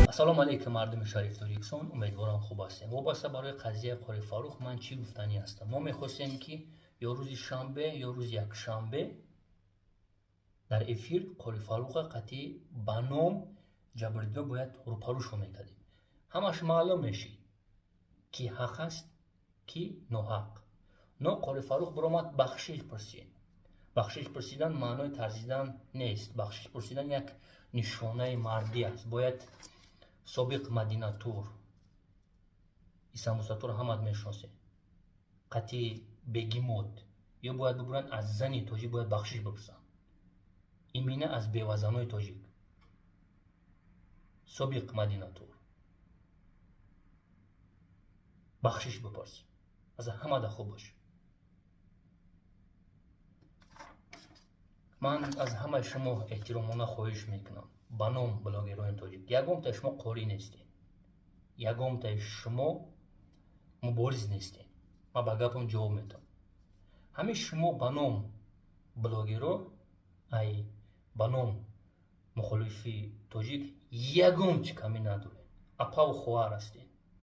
Ассалому алайкум, мардуми шариф Тоҷикистон, умедворам, хуб ҳастем. Вобаста барои қазияи Қори Фаррух ман чӣ гуфтанӣ ҳастам? Мо мехостем, ки ё рӯзи шанбе, ё рӯзи якшанбе дар эфир Қори Фарруха қатъи ба ном Ҷабрдино бояд рӯпарӯшо мекардем. Ҳамаш маълум мешид, ки ҳақ аст, ки ноҳақ. Но Қори Фаррух биромад, бахшиш пурсид. Бахшиш пурсидан маънои тарзидан нест. Бахшиш пурсидан як нишонаи мардӣ аст. Бояд собиқ Мадинатур Исамусатур ҳамат мешиносед, қатъи бегимот ё бояд бибуранд, аз зани тоҷик бояд бахшиш бипурсанд, имина аз бевазанои тоҷик. Собиқ Мадинатур, бахшиш бипурс, аз ҳамада хуб бош. Ман аз ҳамаи шумо эҳтиромона хоҳиш мекунам ба ном блогерони тоҷик: ягонтаи шумо қорӣ нестед, ягонтаи шумо мубориз нестед. Ман ба гапам ҷавоб метавам. Ҳамин шумо ба ном блогеро, ай ба ном мухолифи тоҷик ягон чӣ камӣ надоред, апаву хоҳар ҳастед.